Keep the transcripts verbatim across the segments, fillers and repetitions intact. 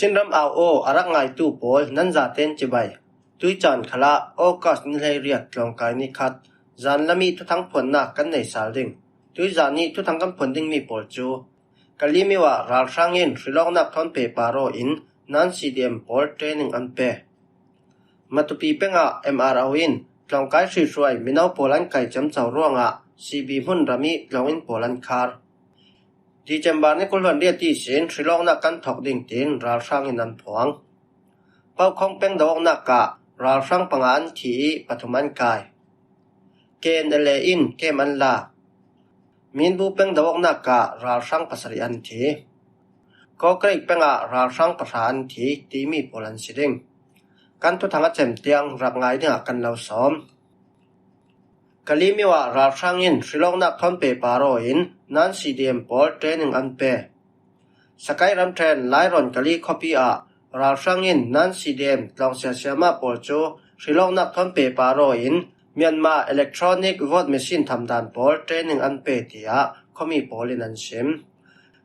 Chinram au aw a rak ngaitu pawl nan zaten cibai. Tuicaan khalah August ni hleiriat tlawngkai ni khat zan lami thuthang phuannak kan nei sal ding. Tuizan ni thuthang kan phuan dingmi pawl cu Kalimiu ah ralhrang in hrilawknak thawn pehpar aw in nan C D M pawl training an pe. Matupi peng ah M R O in tlawngkai hrihruai mino pawl an kai ciamco ruangah C B hmun ram i tlawnginn pawl an khar. December ni kul hluan riat ihsin hrilawknak kan thawk ding tiin ralhrang in an phuang. Paukhawng peng do awknak ah ralhrang panga an thi i pathum an kai. K N L A in kem an la. Minbu peng do awknak ah ralhrang pasarih an thi. Kawkrek pengah ralhrang pahra an thi timi pawl an si ding. Kan thuthang a cem tiang rak ngai dingah kan lo sawm. Kalimiu ah ralhrang in hrilawknak thawn pehpar aw in nan C D M pawl training an pe. Sakai ramṭhen Lairawn Kali khuapi ah ralhrang in nan C D M tlawngsia siama pawl cu hrilawknak thawn pehpar aw in Myanmar Electronic Vote Machine thamdan pawl training an pe, tiah khuami pawl in an sim.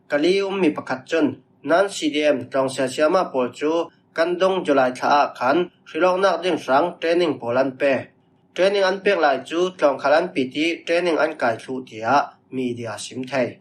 Kali ummi pakhat cun nan C D M tlawngsia siama pawl cu kan dung July thla ah khan hrilawknak ding hrang training pawl an pe. Training an pek lai cu tlawngkhal an pit i training an kai thluh, tiah media sim thei.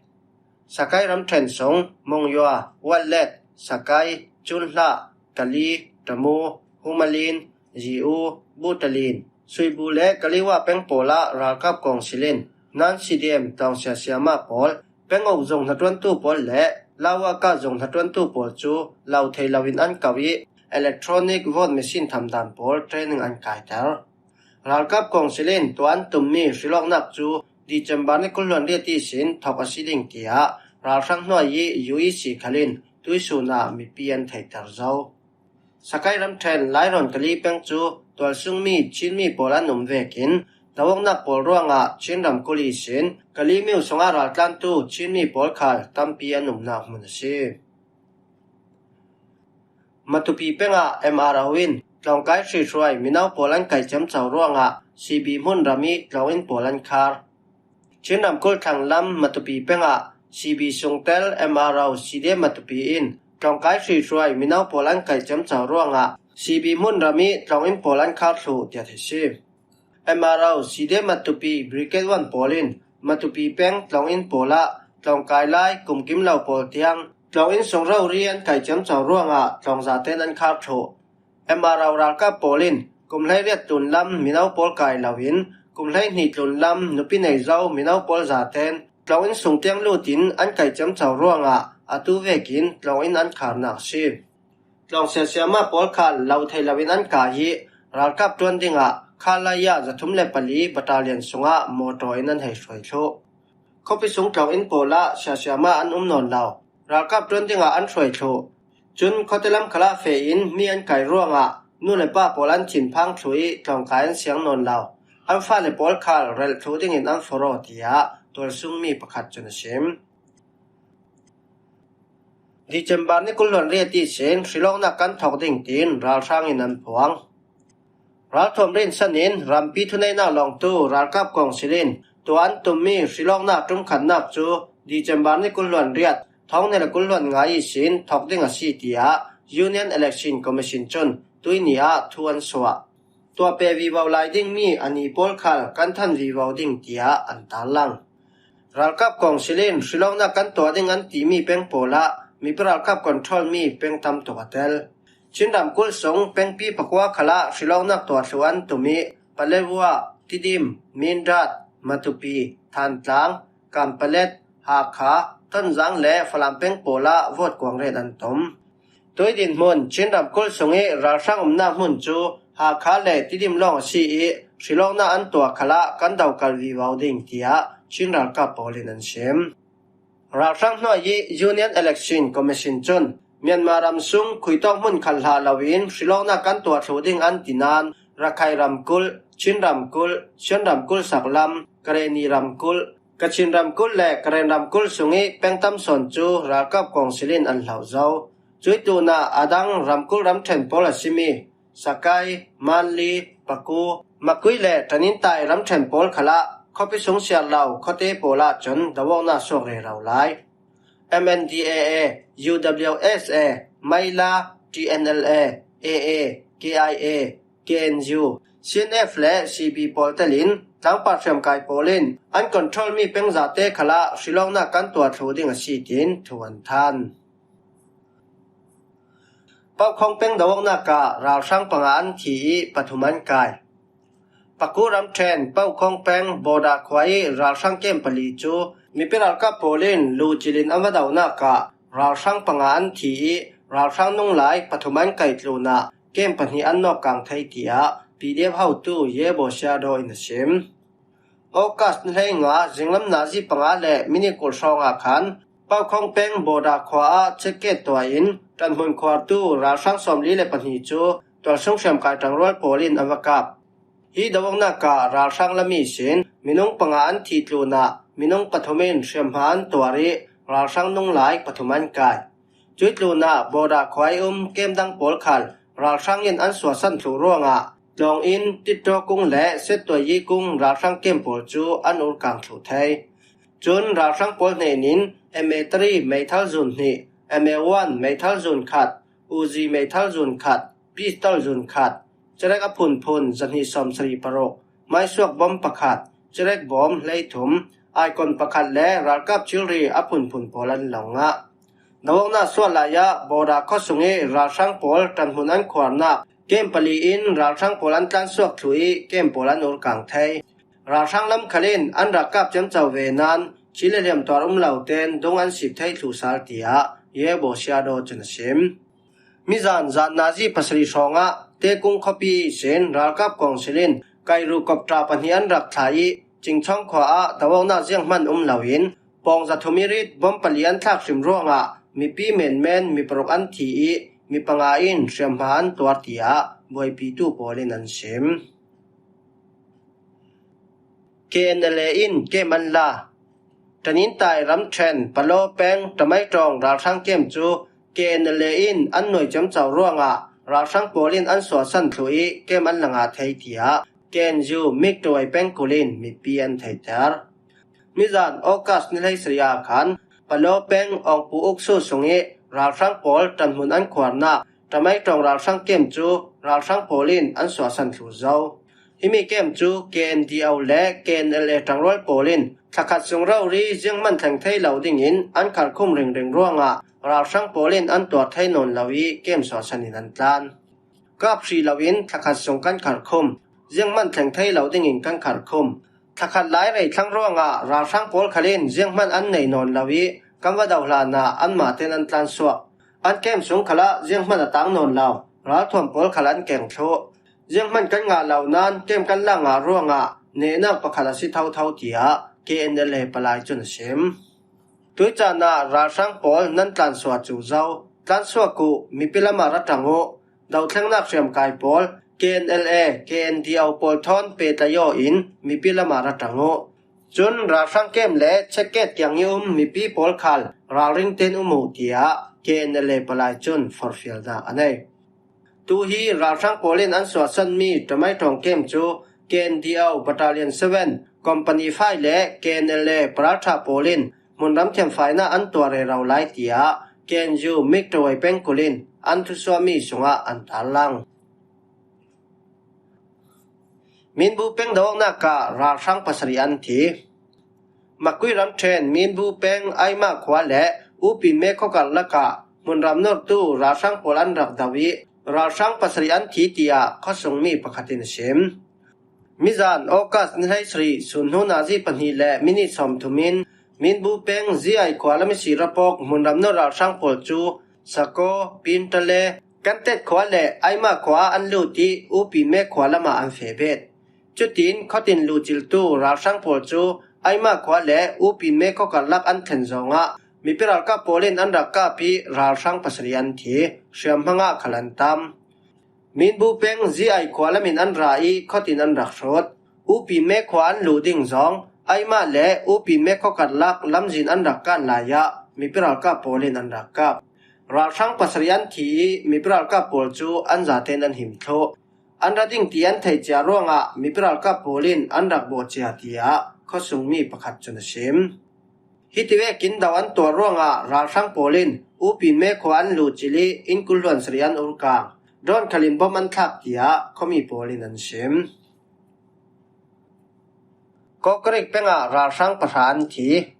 Sakai ramṭhen sung Mongyua, Watlet, Sakai, Cunhlah, Kali, Tamu, Humalin, Ziu, Butalin, Suibu le Kaliwa peng pawl ah ralkap kawngsil in nan C D M tlawngsia siama pawl, peng uk zung hnaṭuantu pawl le Lawaka zung hnaṭuantu pawl cu lo thei loin an kau i electronic vote machine thamdan pawl training an kaiter. Ralkap kawngsil in tua an tummi hrilawknak cu December ni kul hluan riat ihsin thawk a si ding, tiah ralhrang hnuai i U E C khal in tuisun ah mipi an theihter zo. Sakai ramṭhen Lairawn Kali peng cu tualsungmi Chinmi pawl an um vekin do awknak pawl ruangah Chin ramkulh ihsin Kalimiu sungah raltlantu Chinmi pawl khal tampi an umnak hmun a si. Matupi pengah M R O in tlawngkai hruihruai mino pawl an kai ciamco ruangah C B hmun ram i tlawnginn pawl an khar. Chin ramkulh thlanglam Matupi pengah C B sungtel M R O C D M Matupi in tlawngkai hruihruai mino pawl an kai ciamco ruangah C B hmun ram i tlawnginn pawl an khar thluh, tiah theih si. M R O C D M Matupi Brigade one pawl in Matupi peng tlawnginn pawl ah tlawngkai lai kum kim lo pawl tiang tlawnginn sung rori an kai ciamco ruangah tlawngzaten an khar thluh. M R O ralkap pawl in kum hleiriat tlunlam mino pawl kai loin kum hleihnih tlunlam nupi nei zo mino pawl zaten tlawnginn sung tiang lutin an kai ciamco ruangah atu vekin tlawnginn an kharnak a si. Tlawngsia siama pawl khal lo thei loin an kai i ralkap ṭuan dingah Khalaya zathum le pali battalion sungah mawṭaw in an hei hruai thluh. Khuapi sung tlawnginn pawl ah siasiama an um nawn lo. Ralkap ṭuan dingah an hruai thluh. Cun khuate lam khalah feh in mi an kai ruangah nu le pa pawl an thinphang thluh i tlawngkai an siang nawn lo. An fale pawl khal relh thluh dingin an forh aw, tiah tualsungmi pakhat cun a sim. December ni kul hluan riat ihsin hrilawknak kan thawk ding tiin ralhrang in an phuang. Ralthuam rinsan in rampi thuneihnak lawngtu ralkap kawngsil in tua an tummi hrilawknak ṭumkhatnak cu December ni kul hluan riat, thawng hnih le kul hluan nga ihsin thawk ding a si, tiah Union Election Commission cun tuihni ah thu an suah. Tua pe vivo lai dingmi a ni pawl khal kan than vivo ding, tiah an tarlang. Ralkap kawngsil in hrilawknak kan tuah ding an timi peng pawl ah mipi ralkap control mi peng tam tuk a tel. Chin ramkulh sung pengpi pakua khalah hrilawknak tuah thluh an tum i Paletwa, Tidim, Mindat, Matupi, Thantlang, Kanpalet, Hakha, Tonzang le Falam peng pawl ah vote kuang ret an tum. Tui dinhmun Chin ramkulh sung i ralhrang umnak hmun cu Hakha le Tidim lawng a si i hrilawknak an tuah khalah kan dokalh vivo ding, tiah Chin ralkap pawl in an sim. Ralhrang hnuai i Union Election Commission cun Myanmar ram sung khuitawk hmun khat hlah loin hrilawknak kan tuah thluh ding an ti nain Rakhine ramkulh, Chin ramkulh, Shan ramkulh saklam, Karenni ramkulh, Kachin ramkulh le Karen ramkulh sung i peng tam sawn cu ralkap kawngsil in an hloh zo. Cuih tlunah a dang ramkulh ramṭhen pawl a simi Sakai, Manli, Paku, Makui le Tanintai ramṭhen pawl khalah khuapi sung siar lo khuate pawl ah cun do awknak suak rero lai. M N D A A, U W S A, Maila, T N L A, A A, K I A, K N U, C N F le C B pawl telin tlangpar hriamkai pawl in an control mi peng zate khalah hrilawknak kan tuah thluh ding a si, tiin thu an than. Paukhawng peng do-awknak ah ralhrang panga an thi ih pathum an kai. Paku ramṭhen Paukhawng peng Bawda khua ih ralhrang kem pali cu mipi ralkap pawl in lu cilin an va donak ah ralhrang panga an thi ih ralhrang nunglai pathum an kaih tlunah kem pahnih an nawk kang thei, tiah P D F hotu Ye Bo Siado in a sim. August ni hleinga zinglam nazi panga le minit kul hrawngah khan Paukhawng peng Bawda khua ah checkgate tuah in ṭanhmun khuartu ralhrang sawmli le pahnih cu tualsung hriamkai ṭangrual pawl in an va kap. Hi do-awknak ah ralhrang lam ihsin minung panga an thih tlunah minung pathum in hriamhma an tuar ih ralhrang nunglai pathum an kai. Cuih tlunah Bawda khua ih um kem dang pawl khal ralhrang in an suahsan thluh ruangah Tlawng Inn, Titdaw kung le Settuayi kung ralhrang kem pawl cu an urkang thluh thei. Cun ralhrang pawl hnenin M A three meithal zun hnih, M A one meithal zun khat, Uzi meithal zun khat, pistol zun khat, cerek a phunphun zahnih sawmsarih paruk, maisuak bom pakhat, cerek bom hleithum, aikon pakhat le ralkap thilri a phunphun pawl an lo ngah. Do-awknak sual lai ah Bawda khuasung ih ralhrang pawl ṭanhmun an khuarnak kem pali in ralhrang pawl an tlansuak thluh ih kem pawl an urkang thei. Ralhrang lam khal in an rak kap ciamco ve nain thi le hliam tuar um lo tein dung an sip thei thluh sal, tiah Ye Bo Siado cun a sim. Mizan zan nazi pasarih hrawngah Tekung khuapi ihsin ralkap kawngsil in kairu kopṭa pahnih an rak thlah ih Cingchawng khua ah do-awknak zianghman um loin pawng zathum ih rit bom pali an thlak hrim ruangah mipi menmen mi paruk an thi ih mi panga in hriamhma an tuar, tiah buaipitu pawl in an sim. K N L A in kem an la. Ṭanintai ramṭhen Palaw peng Ṭamai ṭawng ralhrang kem cu K N L A in an nuai ciamco ruangah ralhrang pawl in an suahsan thluh ih kem an la ngah thei, tiah K N U Mik Tawai pengkul in mipi an theihter. Mizan August ni hleisarih ah khan Palaw peng Awngpu Uksu sungih ralhrang pawl ṭanhmun an khuarnak Ṭamai ṭawng ralhrang kem cu ralhrang pawl in an suahsan thluh zo. Himi kem cu K N D O le K N L A ṭangrual pawl in thlakhat sung rori zianghman thleng thei lo dingin an kharkhum ringring ruangah ralhrang pawl in an tuar thei nawn lo ih kem suahsan in an tlan. Kap hrih loin thlakhat sung kan kharkhum, zianghman thleng thei lo dingin kan kharkhum. Thlakhat lai rei thlang ruangah ralhrang pawl khal in zianghman an nei nawn lo ih kan va do hlanah anmah tein an tlansuak. An kem sung khalah zianghman a tang nawn lo, ralthuam pawl khal an keng thluh. Zianghman kan ngah lo nain kem kan la ngah ruangah nehnak pakhat a si thotho, tiah K N L A palai cun a sim. Tuican ah ralhrang pawl nan tlansuah cu zo. Tlansuak uh, mipi lamah ra ṭang uh. Dothlengnak hriamkai pawl, K N L A, K N D O pawl thawn pehtlaih aw in mipi lamah ra ṭang uh. Cun ralhrang kem le checkgate kiang ih um mipi pawl khal ralring tein um uh, tiah K N L A palai cun forhfialnak a nei. Tu hi ralhrang pawl in an suahsanmi Ṭamai ṭawng kem cu K N D O Battalion seven, Company five le K N L A paralṭha pawl in hmunram thiamfainak an tuah rero lai, tiah K N U Mik Tawai pengkul in an thusuahmi sungah an tarlang. Minbu peng do-awknak ah ralhrang pasarih an thi. Makui ramṭhen Minbu peng Aima khua le Upin Me khawkar lakah hmunram nortu ralhrang pawl an rak do ih ralhrang pasarih an thi, tiah khuasungmi pakhat in a sim. Mizan August ni hleisarih sun hnu nazi pahnih le minit sawmthum in Minbu peng Ziai khua lam ihsi ra pawk hmunram nor ralhrang pawl cu Sako, Pintale, Kantet khua le Aima khua ah an lut ih Upin Me khua lamah an feh bet. Cutin khuatin luciltu ralhrang pawl cu Aima khua le Upin Me khawkar lak an thlen zongah mipi ralkap pawl in an rak kap ih ralhrang pasarih an thi, hriamhma ngah khal an tam. Minbu peng Ziai khua lamin an ra ih khuatin an rak hrut. Upin Me khua an luh ding zong Aima le Upin Me khawkar lak lamzin an rak kan lai ah mipi ralkap pawl in an rak kap. Ralhrang pasarih an thi ih mipi ralkap pawl cu an zatein an him thluh. An ra ding ti an theih cia ruangah mipi ralkap pawl in an rak bawh cia, tiah khuasungmi pakhat cun a sim. Hiti vekin do an tuar ruangah ralhrang pawl in Upin me khua an luh cilh ih inn kul hluan sarih an ur kang. Drone khalin bom an thlak tiah khuami pawl in an sim. Kawkrik pengah ralhrang pahra an thi.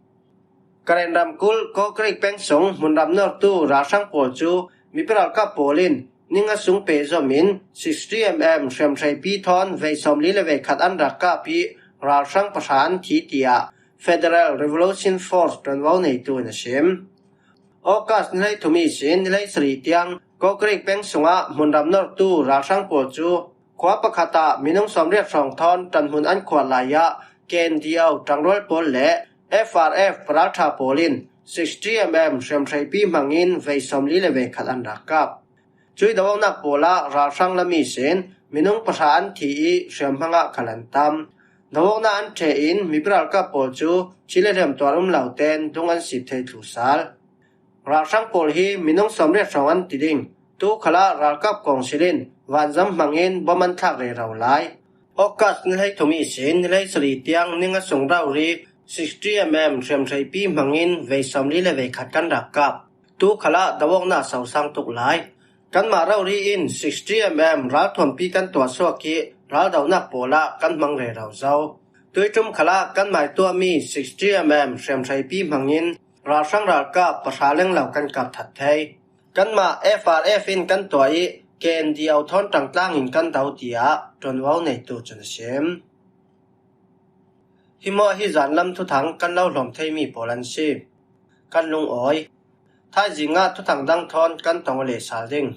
Karen ramkulh Kawkrik peng sung hmunram nawrtu ralhrang pawl cu mipi ralkap pawl in ning a sung pehzom in sixty mm hriamhreipi thawn vei sawmli le vei khat an rak kap ih ralhrang pahra an thi tiah Federal Revolution Force ṭuanvo neitu in a sim. August ni hleithum ihsin ni hleisarih tiang Kawkrik peng sungah hmunram nortu ralhrang pawl cu khua pakhat ah minung sawmriat hrawng thawn ṭanhmun an khuat lai ah K N D O ṭangrual pawl le F R F paralṭha pawl in sixty mm hriamhreipi hmangin vei sawmli le vei khat an rak kap. Cuih do-awknak pawl ah ralhrang lam ihsin minung pahra an thi ih hriamhmang ah khal an tam. Do-awknak an ṭheh in mipi ralkap pawl cu thi le hriam tuar um lo tein dung an sip thei thlu sal. Ralhrang pawl hi minung sawmriat hrawng an ti ding. Tu khalah ralkap kawngsil in vanzam hmangin bom an thlak rero lai. August ni hleithum ihsin ni hleisarih tiang ning a sung rori sixty mm hriamhreipi hmangin vei sawmli le vei khat kan rak kap. Tu khalah do-awknak sosang tuk lai. Kanmah rori in sixty mm ralthuampi kan tuahsuak ih raldonak pawl ah kan hmang rero zo. Tuiṭum khalah kanmah ih tuahmi sixty mm hriamhreipi hmangin ralhrang ralkap pahra lenglo kan kap that thei. Kanmah F R F in kan tuah ih K N D O thawn ṭangtlang in kan do tiah ṭuanvo neitu cun a sim. Hi maw hi zanlam thuthang kan lo hlawm theimi pawl an si. Kan lungawi. Thaizing ah thuthang dang thawn kan tong a leh sal ding.